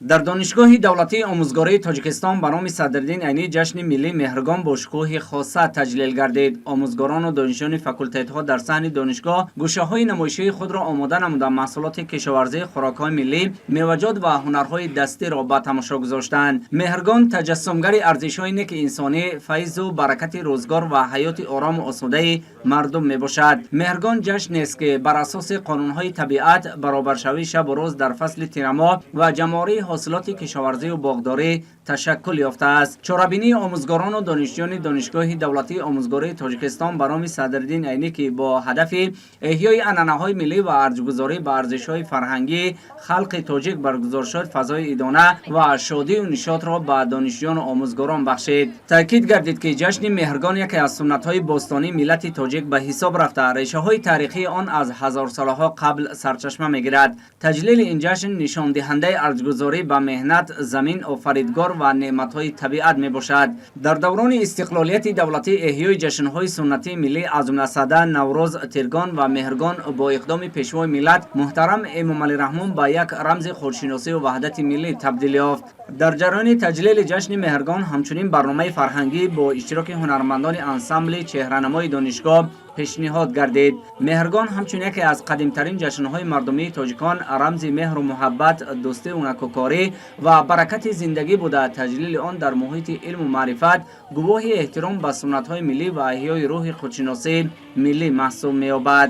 Дар Донишгоҳи давлатии омӯзгории Тоҷикистон ба номи Садриддин Айнӣ ҷашни миллии Меҳргон бо шукӯҳи хоса таҷлил гардид. Омӯзгорону донишҷӯёни факултетҳо дар саҳни донишгоҳ гӯшаҳои намоишии худро омода намуда, маҳсулоти кишоварзӣ, хӯрокҳои миллӣ, меваҷот ва ҳунарҳои дастиро ба тамошо гузоштанд. Меҳргон таҷассумгари арзишҳои неки инсонӣ, файзу баракати рӯзгор ва ҳаёти орому осудаи мардум мебошад. Меҳргон ҷашнест, ки бар асоси қонунҳои табиат, баробаршавии шабу рӯз дар фасли тирамоҳ ва ҷамъоварии ҳосилоти кишоварзию боғдорӣ ташаккул ёфтааст. Чорабинии омӯзгорону донишҷӯёни Донишгоҳи давлатии омӯзгории Тоҷикистон ба номи Садриддин Айнӣ, ки бо ҳадафи эҳёи анъанаҳои миллӣ ва арҷгузорӣ ба арзишҳои фарҳангии халқи тоҷик баргузор шуд, фазои идона ва шодию нишотро ба донишҷӯёну омӯзгорон бахшид. Таъкид гардид, ки ҷашни Меҳргон яке аз суннатҳои бостонии миллати тоҷик ба ҳисоб рафта, решаҳои таърихии он аз ҳазорсолаҳо қабл сарчашма мегирад. Таҷлили ин ҷашн нишондиҳандаи арҷгузорӣ ба меҳнат, замин, офаридгор ва неъматҳои табиат мебошад. Дар даврони истиқлолияти давлатӣ эҳёи ҷашнҳои суннатии миллӣ, аз ҷумла Сада, Наврӯз, Тиргон ва Меҳргон, бо иқдоми Пешвои миллат муҳтарам Эмомалӣ Раҳмон ба як рамзи худшиносию ваҳдати миллӣ табдил ёфт. Дар ҷараёни таҷлили ҷашни Меҳргон ҳамчунин барномаи фарҳангӣ бо иштироки ҳунармандони ансамбли чеҳранамои донишгоҳ пешниҳод гардид. Меҳргон ҳамчун яке аз қадимтарин ҷашнҳои мардумии тоҷикон рамзи меҳру муҳаббат, дӯстию накӯкорӣ ва баракати зиндагӣ буда, таҷлили он дар муҳити илму маърифат гувоҳи эҳтиром ба суннатҳои миллӣ ва эҳёи рӯҳи худшиносии миллӣ маҳсуб меёбад.